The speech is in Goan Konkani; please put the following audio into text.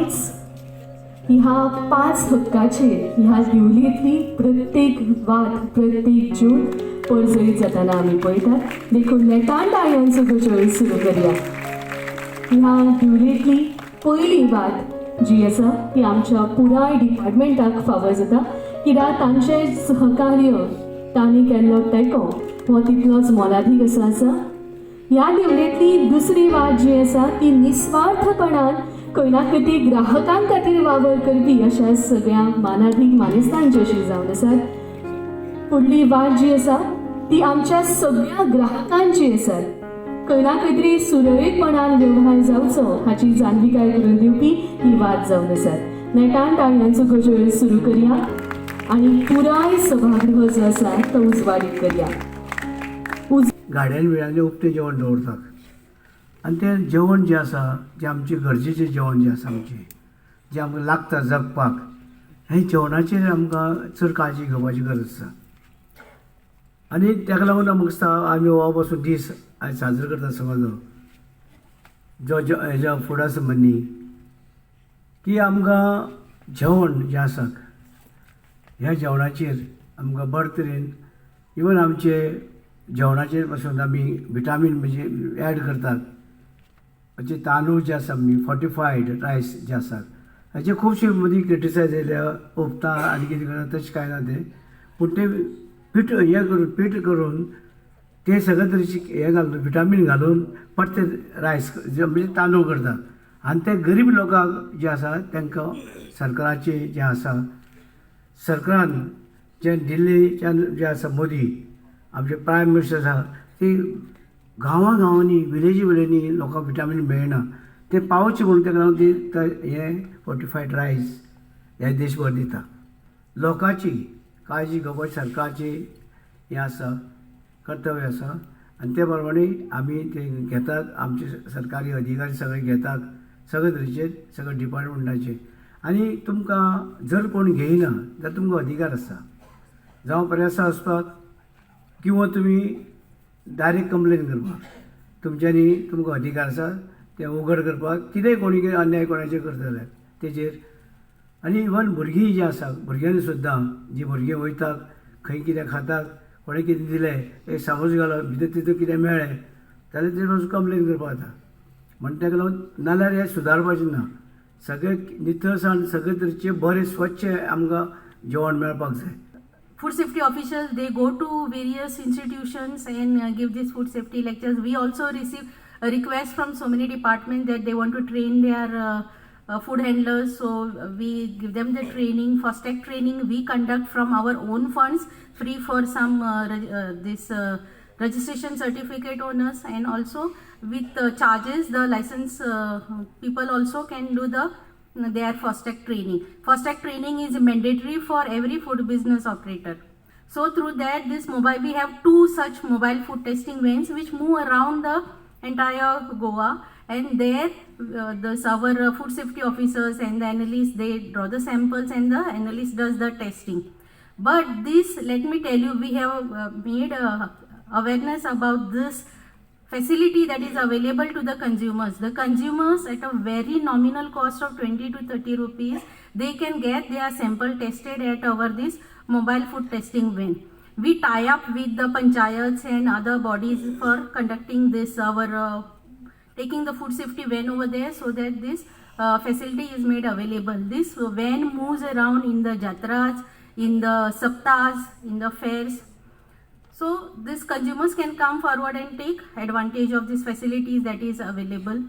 आयज ह्या पांच हक्काचेर ह्या दिवलेंतली प्रत्येक वात, प्रत्येक ज्योत परजळीत जाताना आमी पळयतात. देखून नेटान टाळयांचो गजर सुरू करया. ह्या दिवलेंतली पयली वात जी आसा ती आमच्या पुराय डिपार्टमेंटाक फावो जाता, कित्याक तांचें सहकार्य, तांणी केल्लो तेंको हो तितलोच मोलादीक असो आसा. ह्या दिवलेंतली दुसरी वात जी आसा ती निस्वार्थपणान खंय ना खंय ती ग्राहकां खातीर वावर करपी अशा सगळ्या मानादीक मानेस्तांची अशी जावन आसात. फुडली वात जी आसा ती आमच्या सगळ्या ग्राहकांची आसात. खंय ना खंय तरी सुरळीतपणान वेव्हार जावचो हाची जाणविकाय करून दिवपी ही वात जावन आसात. नेटान टाळयांचो गजर सुरू करया आनी पुराय सभागृह जो आसा तो उजवाडीत करया. गाड्यान बिड्यांनी उक्तें जेवण दवरतात आनी तें जेवण जें आसा, जें आमचें गरजेचें जेवण जें आसा, आमचें जें आमकां लागता जगपाक, हें जेवणाचेर आमकां चड काळजी घेवपाची गरज आसा. आनी ताका लागून आमकां दिसता आमी हो पासून दीस आयज साजरो करता समज जो जो हेज्या फुडा संबंदी की आमकां जेवण जें आसा, ह्या जेवणाचेर आमकां बरे तरेन, इवन आमचे जेवणाचेर पासून आमी विटामीन म्हणजे एड करतात. म्हणजे तांदूळ जे आसा, आमी फोर्टिफायड रायस जे आसात, हाचे खुबशे मदीं क्रिटिसायज येयल्या, ओंपता आनी कितें करता. तशें कांय ना तें, पूण तें पीठ हें करून, पीठ करून ते सगळे तरेचे हें घालून, विटामीन घालून परते रायस म्हणजे तांदूळ करतात. आनी ते गरीब लोकांक जे आसा तांकां सरकाराचें जें आसा, सरकारान जें दिल्लीच्यान जें आसा, मोदी आमचे प्रायम मिनिस्टर आसा, ती गांवां गांवांनी, विलेजी विलेजींनी लोकांक विटामीन मेळना, ते पावचे म्हणून ताका लागून ती हें फोर्टिफायड रायस हे देशभर दिता. लोकांची काळजी घेवपाची सरकारची हें आसा, कर्तव्य आसा आनी ते प्रमाणे आमी ते घेतात. आमचे सरकारी अधिकारी सगळे घेतात, सगळे तरेचे, सगळे डिपार्टमेंटाचे. आनी तुमकां जर कोण घेयना जाल्यार तुमकां अधिकार आसा, जावं प्रेसा वचपाक किंवा तुमी डायरेक्ट कंप्लेन करपाक. तुमच्यांनी तुमकां अधिकार आसा तें उघड करपाक, कितेंय कोणी कितें अन्याय कोणाचेर करता जाल्यार तेजेर. आनी इवन भुरगीं जीं आसा, भुरग्यांनी सुद्दां, जीं भुरगीं वयतात खंय कितें खातात, कोणें कितें दिलें, एक सामोस घालो, भितर तितून कितें मेळ्ळें जाल्यार तेजेर वचून कंप्लेन करपाक जाता. म्हण ताका लागून नाल्यार हें सुदारपाचें ना. सगळें नितळसाण, सगळे तरेचें बरें स्वच्छ आमकां जेवण मेळपाक जाय. Food safety officials, they go to various institutions and give these food safety lectures. We also receive a request from so many departments that they want to train their food handlers, so we give them the training. FoSTaC training we conduct from our own funds, free for some this registration certificate owners, and also with charges the license people also can do their FoSTaC training. FoSTaC training is mandatory for every food business operator. So through that, this mobile, we have two such mobile food testing vans which move around the entire Goa, and there the our food safety officers and the analysts, they draw the samples and the analyst does the testing. But this, let me tell you, we have made awareness about this facility that is available to the consumers. The consumers, at a very nominal cost of 20 to 30 rupees, they can get their sample tested at our this mobile food testing van. We tie up with the panchayats and other bodies for conducting this our taking the food safety van over there so that this facility is made available. This van moves around in the jatras, in the saptas, in the fairs. So this consumers can come forward and take advantage of these facilities that is available.